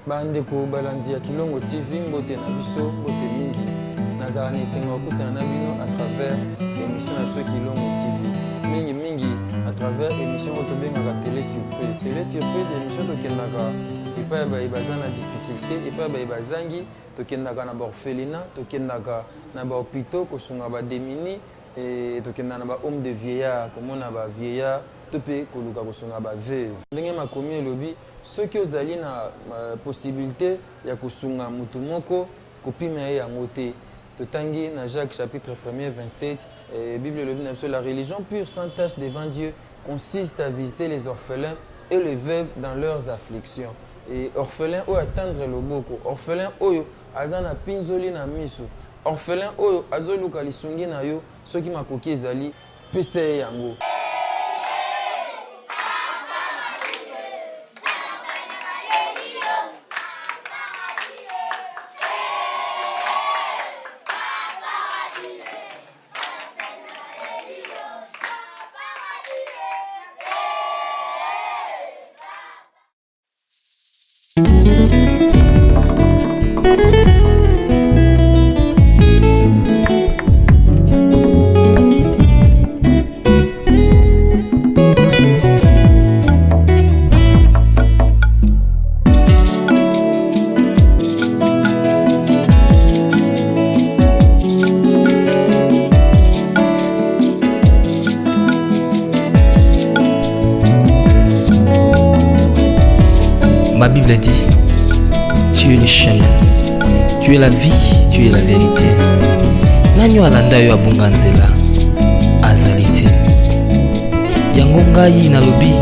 Ba ndeko balandi ya Kilongo TV mbote na biso mbote mingi nazala na esengo ya kokutana na bino à travers émission na biso Kilongo TV mingi mingi à travers émission oyo tobengaka télé surprise télé surprise émission tokendaka epai ya baye baza na difficulté epai ya baye bazangi tokendaka na baorphelinat tokendaka na bahôpitaux kosunga bademini e tokendaka na bahome de vieillard komona bavieillard to mpe koluka kosunga baveuve ndenge makomi elobi Soki ozali na possibilite ya kosunga mutu moko, kopima ye yango te. Totangi na Jacques chapitre premier 27, Bible elobi na biso la religion pure sans tache devant Dieu consiste à visiter les orphelins et les veuves dans leurs afflictions. Et orphelin oyo atendre loboko, orphelin oyo aza na pinzoli na miso, orphelin oyo azoluka lisungi na yo soki makoki ezali, Pesa ye yango. Ma Bible dit, tu es le chemin, tu es la vie, tu es la vérité. Nani oyo alanda yo abunga nzela azali te. Yango ngai nalobi,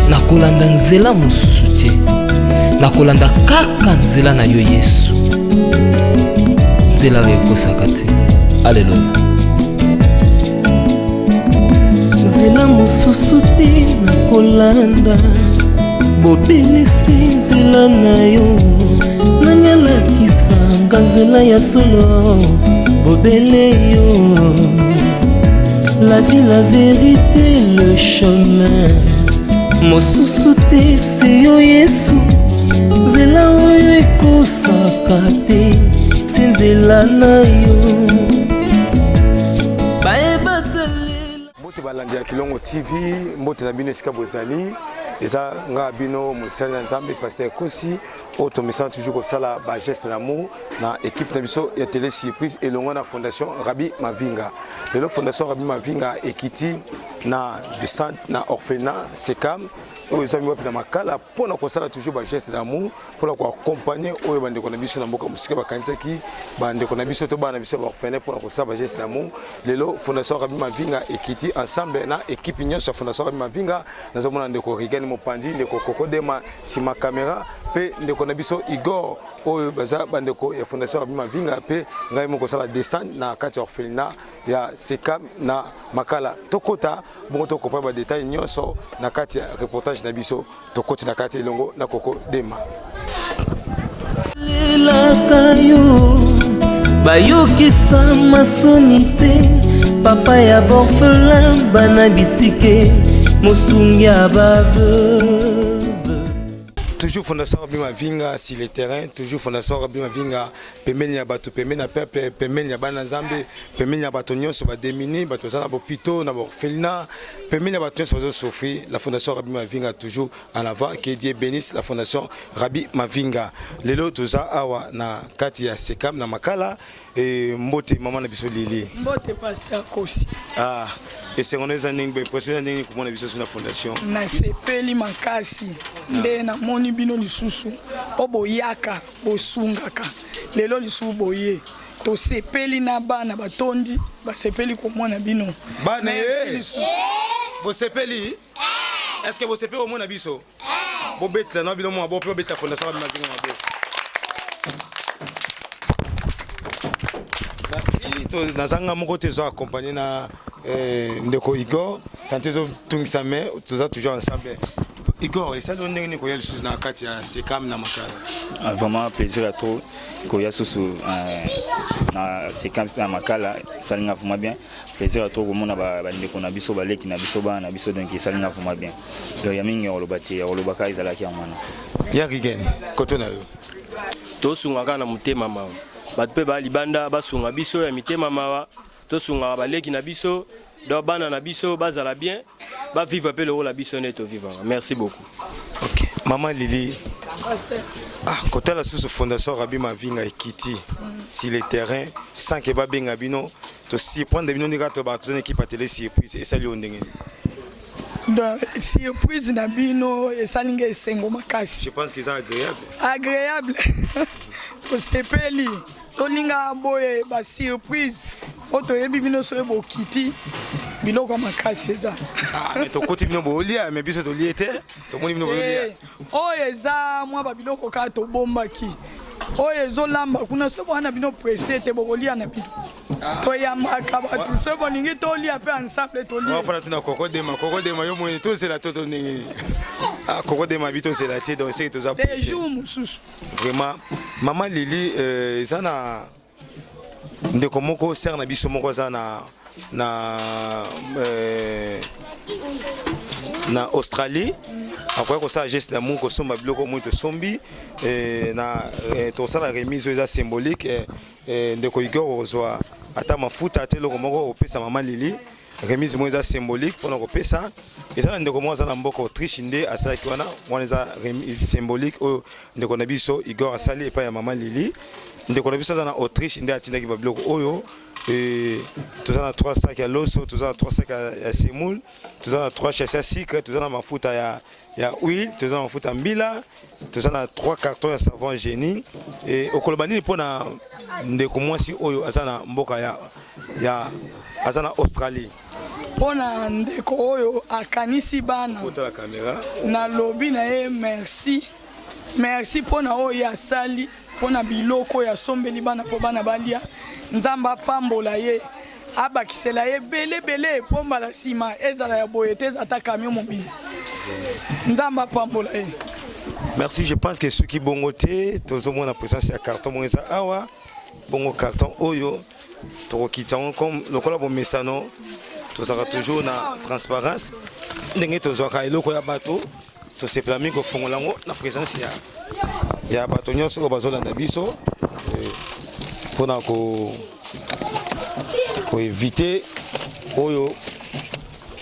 nakolanda nzela mosusu te, nakolanda kaka nzela na yo Yesu, nzela oyo ekosaka te. Aleluya. Nzela mosusu te nakolanda bobelisi nzela na yo nani alakisanga nzela ya solo bobele yo la vie la vérité le chemin mosusu te se yo yesu nzela oyo ekosaka te se nzela na yo Mbote balandi ya Kilongo TV, mbote na bino esika bozali. Eza nga bino mosali na Nzambe Pasteur Kosi oyo tomesana toujours kosala ba geste d'amour na équipe na biso ya télé surprise elongo na fondation Rabbi Mavinga. Lelo fondation Rabbi Mavinga ekiti na centre na orphelinat Sekam oyo ezwami wapi na Makala mpo na kosala toujours ba geste d'amour mpo na koaccompagne oyo bandeko na biso na mboka mosika bakanisaki bandeko na biso to bana na biso ya baorphelin mpo na kosala bageste d'amour. Lelo fondation Rabbi Mavinga ekiti ensemble na équipe nyonso ya fondation Rabbi Mavinga. Nazomona ndeko Rigani Mopanzi, ndeko Koko Dema nsima kamera, mpe ndeko na biso Igor oyo baza bandeko ya fondation Rabbi Mavinga, mpe ngai moko kosala descente na kati ya orphelinat ya Sekam na Makala. Tokota bongo tokopa ba detail nyonso na kati ya reportage na biso. Tokoti na kati elongo na Koko Dema. Lelaka yo bayokisa masoni te papa ya borphelin bana bitike mosungi ya baveuve. Toujours Fondation Rabbi Mavinga sur le terrain, toujours Fondation Rabbi Mavinga pembeni ya bato, pembeni ya peuple, pembeni ya bana Nzambe, pembeni ya bato nyonso ba démunis, bato baza na bopito, na orphelinat, pembeni ya bato nyonso bazo souffrir. La Fondation Rabbi Mavinga toujours en avant, que Dieu bénisse la Fondation Rabbi Mavinga. Lelo toza awa na kati ya Sekam na Makala et mbote mama na biso Lili. Mbote pasteur Kosi. Ah, esengo na eza ndenge boye, impression eza ndenge komona biso na fondation. Nasepeli makasi nde namoni bino lisusu mpo boyaka bosungaka lelo lisusu boye tosepeli na bana batondi basepeli komona bino bana ye bosepeli est-ce que bosepeli komona biso bobetela na bino mwa bo mpe bobetela fondation ya bino mabo. Merci, nazanga moko te ezo accompagné na ndeko Igor, santé ezotungisa mais toza toujours ensemble. Igor, esali yo ndenge nini koya lisusu na kati ya Sekam na Makala? Ah, vraiment plaisir ya trop koya susu euh, na Sekam na Makala, esali nga vraiment bien. Plaisir ya trop komona bandeko na biso, baleki na biso, bana na biso, donc esali nga vraiment bien. Donc ya mingi ya koloba te, ya koloba kaka ezalaki yango wana. Ya Rigen, koto na yo. Tosunga kaka na motema mawa. Bato mpe ba libanda basunga biso ya mitema mawa, tosungaka baleki na biso, donc bana na biso bazala bien. Ba vivre pe lokola biso nde to vivre. Merci beaucoup. OK. Maman Lili. Ah, kotala susu fondation Rabbi Mavinga ekiti sur le terrain sans que babenga bino to surprendre bino ndenge to ba toza équipe à télé surprise esali yo ndenge nini? Donc surprise na bino esali nga esengo makasi. Je pense que c'est agréable. Agréable. Tosepeli. Tolingaka boye ba surprise po toyebi bino soki bokiti biloko ya makasi eza. Ah, mais tokoti bino bolia mais biso tolie te tomoni bino bolia. Eh, oyo eza mwa ba biloko kaka tobombaki oyo ezolamba kuna soki boya na bino presse te bokolia na bino. Ah. Toyambaka bato soki bolingi tolia mpe ensemble tolia. Wafana tuna kokodema kokodema yo moyene tozela to to ndenge nini? Ah, kokodema bi tozela te donc seki toza presse. Jour mosusu. Vraiment maman Lili euh, eza na ndeko moko sœur na biso moko aza na na euh, na Australie akoki kosala geste d'amour kosomba biloko moi tosombi eh, na eh, tosala remise oyo eza symbolique eh, eh, ndeko Igor okozwa ata mafuta ata eloko moko opesa mama Lili remise moko eza symbolique mpona kopesa eza na ndeko moko aza na mboka Autriche nde asalaki wana wana eza remise symbolique oyo ndeko na biso Igor asali epai ya mama Lili ndeko na biso aza na Autriche nde atindaki babiloko oyo e, toza na 3 sacs ya loso toza na 3 sacs ya semoule toza na 3 chasses ya sucre toza na mafuta ya, ya huile toza na mafuta mbila toza na 3 cartons ya savon génie e, okoloba nini mpo na ndeko mwasi oyo aza na mboka ya, ya aza na Australie mpo na ndeko oyo akanisi bana nalobi na ye merci merci mpo na oyo ye asali mpo na biloko oyo asombeli bana mpo bana balia nzambe apambola ye abakisela ye ebele ebele mpo mbala nsima ezala ya boye te eza ata camion mobimba nzambe apambola ye merci je pense que soki bongo te tozomona présence ya carton bongo eza awa bongo carton oyo tokokita yango comme lokola bomesano tozalaka toujours na transparence ndenge tozwaka eloko ya bato tosepela mingi kofongola yango na présence ya, ya bato nyonso oyo bazolanda biso eh, mpona ko koevite oyo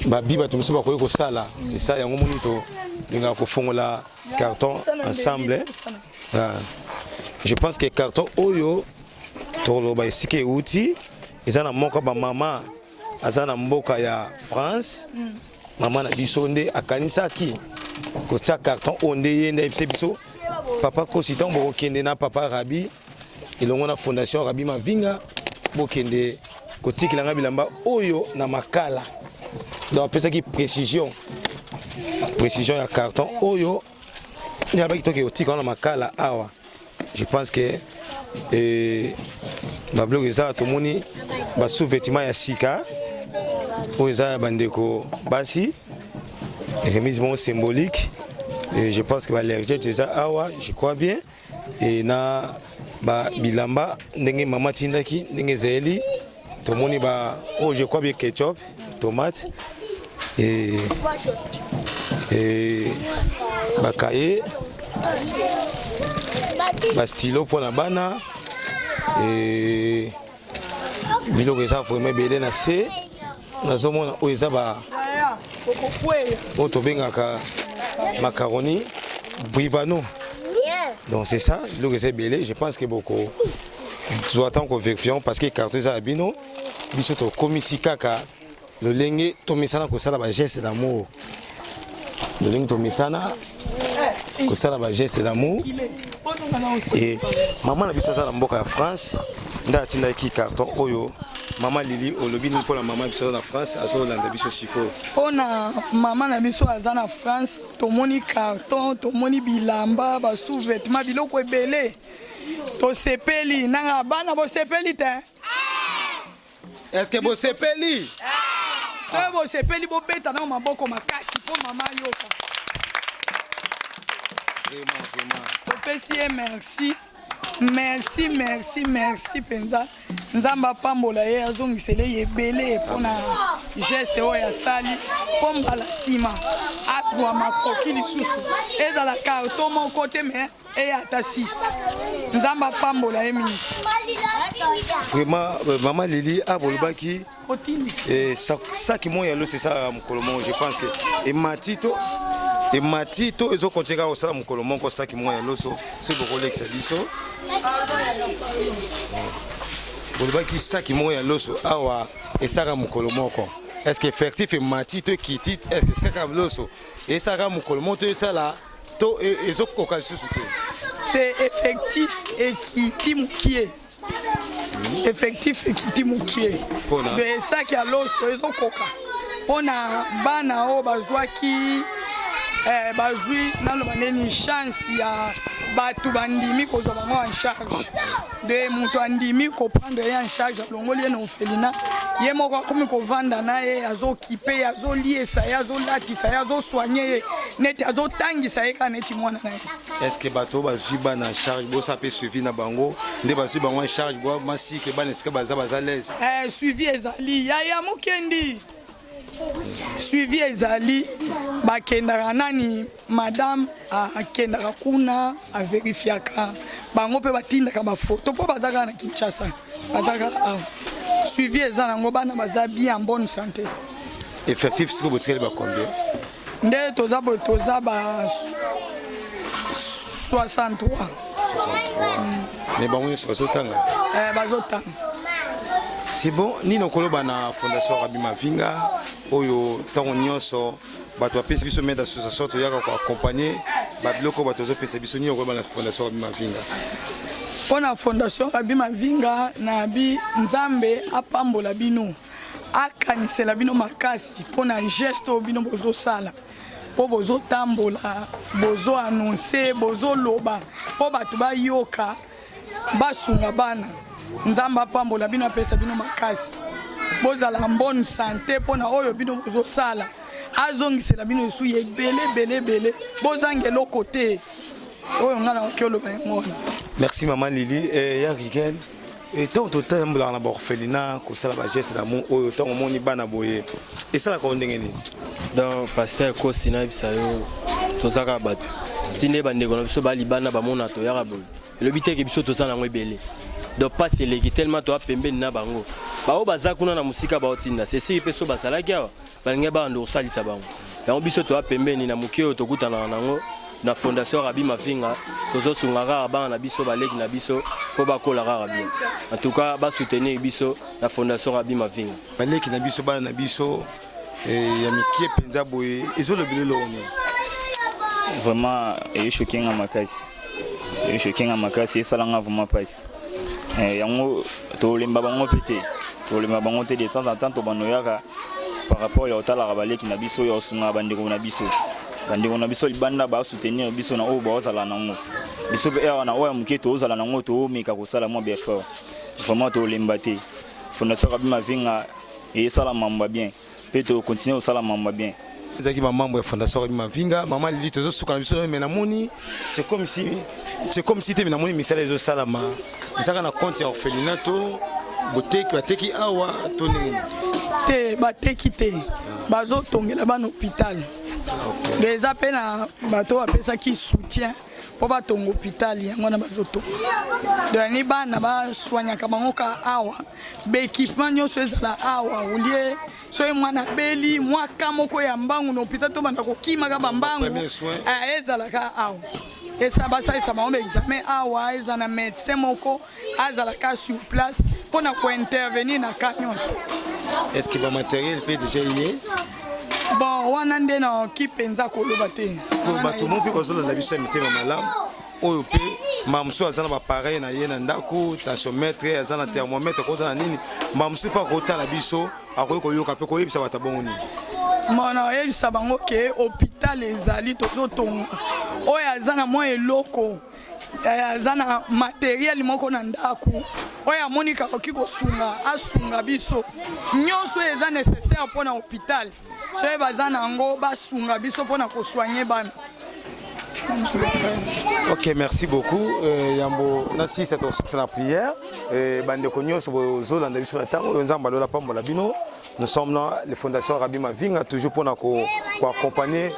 babi bato mosusu bakoki kosala c'est ça yango moni tolingaka kofongola carton ensemble ah. Je pense que carton oyo tokoloba esika euti eza na moko bamama aza na mboka ya France mm. Mama na biso nde akanisaki kotia carton oyo nde ye nde ayebisa biso papa Kosi ntango bokokende na papa Rabi elongo na fondation Rabi Mavinga bokende kotikela nga bilamba oyo na makala donc apesaki précision précision ya carton oyo nde alobaki toke kotika wana makala awa je pense que eh, babiloko eza tomoni ba sous-vêtements ya sika oyo eza ya bandeko basi remise moko symbolique et je pense que balergete eza awa je crois bien et na ba bilamba ndenge mama atindaki ndenge ezali tomoni ba oyo je crois bien ketchup tomate et, et bakaye bastylo mpo na bana et biloko eza vraiment ebele na se nazomona oyo eza ba oyo tobengaka macaroni bribano donc c'est ça biloko eza ebele je pense que boko zwa ntango koverifie parce que carton eza ya bino biso tokomisi kaka lolenge tomesana kosala bageste d'amour lolenge tomesana kosala bageste d'amour e mama na biso aza na mboka ya france nde atindaki carton oyo mama lili olobi nini mpona mama biso aza na france azolanda biso sikoyo mpona mama na biso aza na france tomoni carton tomoni bilamba basous-vêtement biloko ebele tosepeli nanga bana bosepeli te Est-ce que bosepeli? Soki bosepeli bobeta nao maboko makasi mpo mama ayoka. Topesi ye merci. Merci, merci, merci mpenza. Nzambe apambola ye, azongisele ye ebele mpo na geste oyo asali, mpo mbala nsima azwa makoki lisusu, ezala carton moko te mais eya ata 6. Nzambe apambola ye mingi. Vraiment, euh, mama Lili abolobaki eh, saki moko ya loso esalaka mokolo moko. Je pense que emati to emati to ezokontinue kaka kosala mokolo moko saki moko ya loso. Soki bokolekisa biso, bolobaki saki moko ya loso awa esalaka mokolo moko. Est ce que effectif emati to ekiti? Est ce que esalaka loso esalaka mokolo moko to esala to ezokoka lisusu te? Te, effectif ekiti mokie, effectif ekiti mokie. De saki ya loso ezokoka mpona bana oyo bazwaki, bazwi naloba ndeni chance ya bato bandimi kozwa bango en charge. De moto andimi koprendre ye en charge, alongoli ye na orphelinat, ye moko akomi kovanda na ye, azokipe ye, azoliesa ye, azolatisa ye, azosoigne ye, neti azotangisa ye kaka neti mwana na ye. Est ce que bato oyo bazwi bana en charge, bosala mpe suivi na bango nde bazwi bango en charge, masike bana esika baza, baza l'aise? Suivi ezali, yaya mokendi, suivi ezali. Bakendaka nani, madame akendaka kuna, averifiaka bango mpe batindaka bafoto mpo baza kaka na Kinshasa, baza kaka awa. Suivi eza nango, bana baza bien, en bonne santé. Effectif sikoyo botikali ba combien? Nde toza boye, toza ba 63. 63, mais bango nyonso bazotanga? Bazotanga. C'est bon. Nini okoloba na Fondation Rabi Mavinga oyo ntango nyonso bato bapesi biso main d'association, toyaka koaccompagne babiloko oyo bato bazopesa biso? Nini okoloba na Fondation Rabi Mavinga? Mpo na Fondation Rabi Mavinga, nabi Nzambe apambola bino, akanisela bino makasi mpo na geste oyo bino bozosala, mpo bozotambola, bozoannonce, bozoloba mpo bato bayoka, basunga bana. Nzambe apambola bino, apesa bino makasi, bozala en bonne santé mpona oyo bino bozosala. Azongisela bino esu ebele ebele ebele, bozanga eloko te. Oyo ngai nakoki oloba yango wana. Merci, mama Lili. Ya Rigel, ntango totambolaka na baorphelinat kosala bageste d'amour oyo, ntango omoni bana boye, esalaka o ndenge nini? Donc pasteur Kosi, nayebisa yo, toza kaka bato. Ti nde bandeko na biso balibanda bamona toyaka boye, elobi teke biso toza nango ebele. Donc pasi eleki tellement, toya pembeni na bango. Bao baza kuna na mosika baotinda sesiki mpe so bazalaki awa, balingi babanda kosalisa bango yango. Biso toya pembeni na moke oyo tokutanaka nango na Fondation Rabi Mavinga, tozosunga kaka bana na biso, baleki na biso, mpo bakola kaka bien. En tout cas, basoutenir biso na Fondation Rabi Mavinga. Baleki na biso, bana na biso ya mike mpenza boye, ezolobela eloko nini? Vraiment echoquer nga makasi, echoquer nga makasi, esalanga vraiment mpasi. Yango tolemba bango mpe te, tolemba bango te. De temps en temps tobanda oyaka par rapport ya kotalaka baleki na biso, ya kosungaka bandeko na biso. Bandeko na biso libanda basoutenir biso na oyo baozala nango, biso mpe awa na oyo ya moke tozala nango, toomeka kosala mwa baeffort. Vraiment tolemba te. Fondation Rabi Mavinga esala mambo ya bien mpe tokontinue kosala mambo ya bien. Ezalaki bamembre ya Fondation Rabi Mavinga. Mama Lili, tozosuka na biso, me namoni c'est comme si te, me namoni misala ezosalama, ezalaka na compte ya orphelinat to boteki, bateki awa to ndenge nini? Te, bateki te, bazotongela bana hôpital. Donc eza mpe na bato bapesaki soutien mpo batonga hôpital, yango wana bazotonga. Donc ni bana baswanyaka bango ka awa, baéquipement nyonso ezala awa. Olie soki mwana abeli mwa ka moko ya mbangu na hôpital, tobanda kokimaka bambangu, ezalaka awa. Esa basalisa bango baexamen awa, eza na médecin moko azalaka sur place mpona kointervenir na ka nyonso. Est ce que bamatériel mpe déjà ye? Bon, wana nde naoki mpenza koloba te. Sikoyo bato mo mpe bazolanda biso ya mitema malamu oyo mpe mbala mosusu aza na bapareil na ye na ndako, tensiomètre, aza na thermomètre, akoza na nini, mbala mosusu mpe akotala biso, akoki koyoka mpe koyebisa bato bongo nini? Mona oyebisa bango ke hôpital ezali, tozotonga. Oyo aza na mwa eloko, aza na matériel moko na ndako oyo amoni akoki kosunga, asunga biso. Nyonso oyo eza nécessaire mpo na hôpital, soki baza na yango, basunga biso mpo na kosoigne bana. Ok, merci beaucoup. Euh, yambo nasilisa tosukisa na prière. Euh, bandeko nyonso bozolanda biso na ntango oyo Nzambe alola pambola bino. Nous sommes dans les fondations Rabbi Mavinga toujours mpona koaccompagner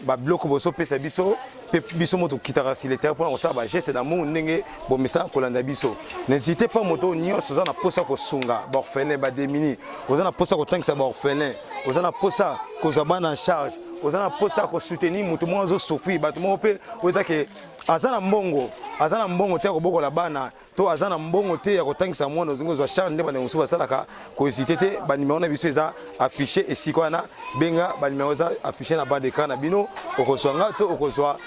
babiloko bozopesa biso mpe biso moto tokitaka sur le terrain mpona kosala bageste d'amour ndenge bomesana kolanda biso. N'hésitez pas, moto nyonso oza na mposa kosunga baorphelin, badémunis, oza na mposa kotangisa baorphelin, oza na mposa kozwa bana en charge, oza na mposa kosoutenir moto moko azosouffrir, bato moko mpe oyo eza ke aza na mbongo, aza na mbongo te ya kobokola bana to aza na mbongo te ya kotangisa mwana, ozingi ozwa charge nde bandeko mosusu basalaka, kohésiter te. Banimero na biso eza affiché esika wana, benga banimero eza affiché na bas d'écran na bino, okozwa nga to okozwa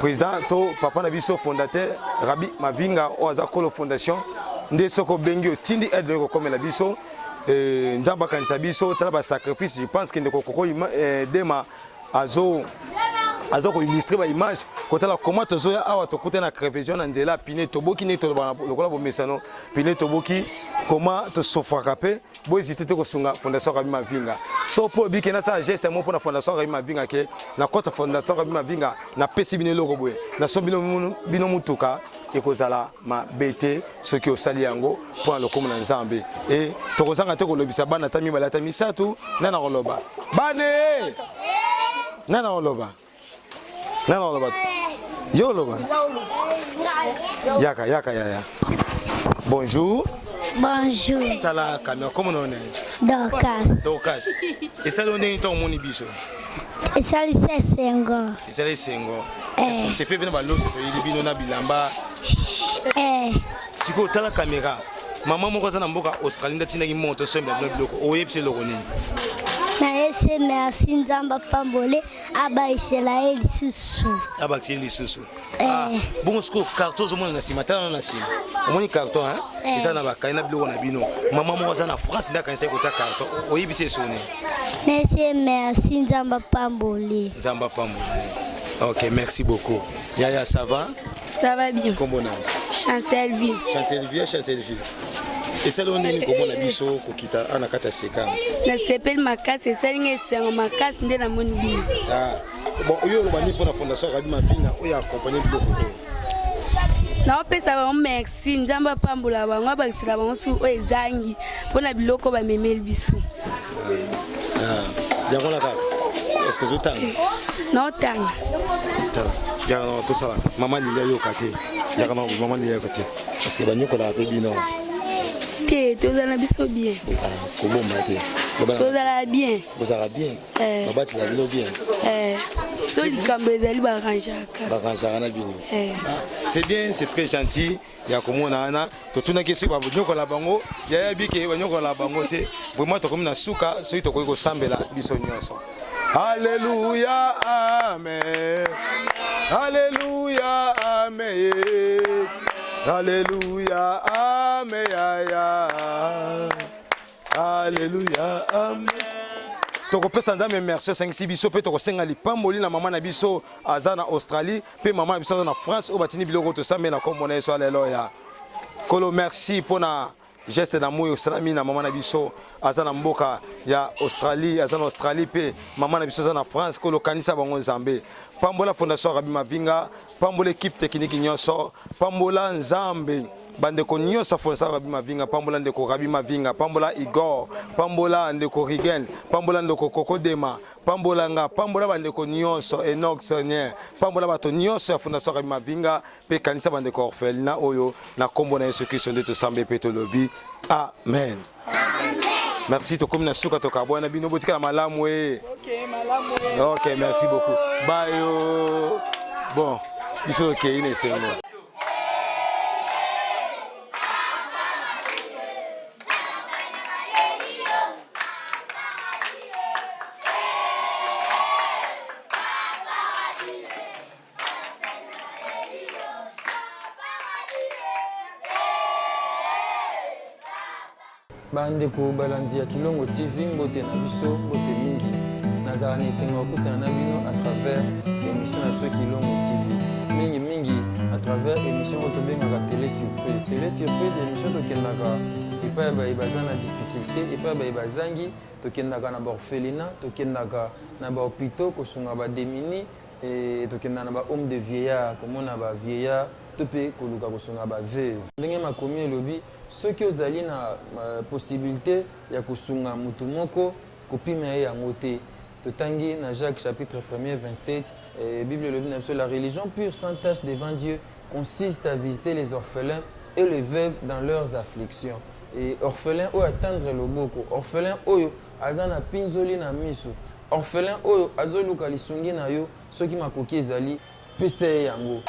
président to papa na biso fondateur Rabi Mavinga oyo aza kolo fondation. Nde soki obengi, otindi aide oyo kokomela biso. Nzambe akanisa biso. Tala basacrifice, je pense ke ndeko Koko Dema azo koillustrer baimage, kotala comment tozoya awa, tokuta na crevaison na nzela, pneu toboki. Ndenge toloba lokola bomesano, pneu toboki, comment tosofraka mpe. Bohésiter te kosunga fondation Rabi Mavinga. So mpo obiki nasala geste mo mpona fondation Rabi Mavinga, ke na kota fondation Rabi Mavinga, napesi bino eloko boye, nasombi bino mutuka, ekozala mabe te soki osali yango mpo na lokumu na Nzambe. E tokozanga te kolobisa bana ata mibale ata misato. Nana koloba bane? Nana koloba? Nana koloba? Yo oloba? Yaka, yaka yaya. Bonjour. Bonjour. Tala kamera, kombo na nani? Dorcas. Dorcas, esali yo ndenge ntango omoni biso? Esalisi esengo. Ezali esengo. Osepe bino baloso toyeli bino na bilamba? Eh. Sikoyo tala kamera, mama moko aza na mboka Australie nde atindaki moto osombela bino biloko, oyebisi eloko nini? Nayebisi merci, Nzambe apambole, abayisela ye lisusu. Abakiseli lisusu. Eh. Ah, bongo sikoyo carton ozomona na nsima, tala na nsima, omoni carton hein? Eh. Eza na bakai na biloko na bino. Mama moko aza na France nde akanisaki kotia carton, oyebisi esoni? Nayebisi merci, Nzambe apambole. Nzambe apambole. Ok, merci beaucoup. Yaya, ça va? Ça va bien. Kombo nani? Chancel Vie. Chancel Vie, Chancel Vie, esali o ndeni komona biso kokita awa na kati ya Sekam? Nasepeli makasi, esali nga esengo makasi nde namoni bino. Ah, bon, oyo oloba nini mpona fondation Rabi Mavinga oyo accompagne biloko oyo? Naopesa bango merci, Nzambe apambola bango, abakisela bango su oyo ezangi mpona biloko bamemeli biso. Ah, yango na kaka, est ce que ozotanga? Naotanga. Tala, yaka na tosala mama Lilia yoka te, yaka na mama Lilia yoka te. Parce que banyokolaka mpe bino? Te, tozala na biso bien. Ah, kobomba te. Tozala bien. Bozalaka bien? Eh. Babatela bino bien? Eh. So likambo ezali, barangeaka. Barangeaka na bino? Eh. Ah, c'est bien, c'est très gentil ya komona wana. Totunaki soki banyokola bango, yayebi ke banyokola bango te. Vraiment, tokomi na suka, soki tokoki kosambela biso nyonso. Alleluya, amen. Alleluya, amen. Alleluya, amen. Yaya, alleluya, amen. Tokopesa Nzambe merci, osangisi biso mpe tokosenga lipamboli na mama na biso aza na Australie mpe mama na biso aza na France oyo batindi biloko. Tosambeli na kombo na Yesu. Alleluya. Kolo, merci mpona geste na moi osalami na mama na biso aza na mboka ya Australie, aza na Australie mpe mama na biso aza na France. Kolo, kanisa bango. Nzambe, pambola fondation Rabi Mavinga, pambola équipe technique nyonso, pambola Nzambe bandeko nyonso ya fondation Rabi Mavinga, pambola ndeko Rabi Mavinga, pambola Igor, pambola ndeko Rigen, pambola ndeko Kokodema, pambola nga, pambola bandeko nyonso, Enok Sonier, pambola bato nyonso ya fondation Rabi Mavinga mpe kanisa bandeko orphelinat oyo. Na nkombo na Yesu Kristo nde tosambe mpe tolobi amen. Merci, tokomi na suka, tokabwana bino, botikala malamu e. Ok, merci beaucoup. Bayo, bon, biso tokei na esengo. Bandeko balandi ya Kilongo TV, mbote na biso, mbote mingi. Nazala na esengo ya kokutana na bino à travers émission na biso Kilongo TV, mingi mingi à travers émission oyo tobengaka Télé Surprise. Télé Surprise, émission tokendaka epai ya baye baza na difficulté, epai ya baye bazangi. Tokendaka na baorphelinat, tokendaka na bahôpitaux kosunga badémunis. E tokendaka na ba home de vieillard komona ba vieillard to mpe koluka kosunga ba veuve. Ndenge makomi elobi, soki ozali na possibilite ya kosunga moto moko, kopima ye yango te. Totangi na Jacques chapitre 1er 27, Bible elobi na biso la religion pure sans tache devant Dieu consiste à visiter les orphelins et les veuves dans leurs afflictions. Et orphelin oyo atendre loboko, orphelin oyo aza na pinzoli na miso, orphelin oyo azoluka lisungi na yo, soki makoki ezali, pesa ye yango.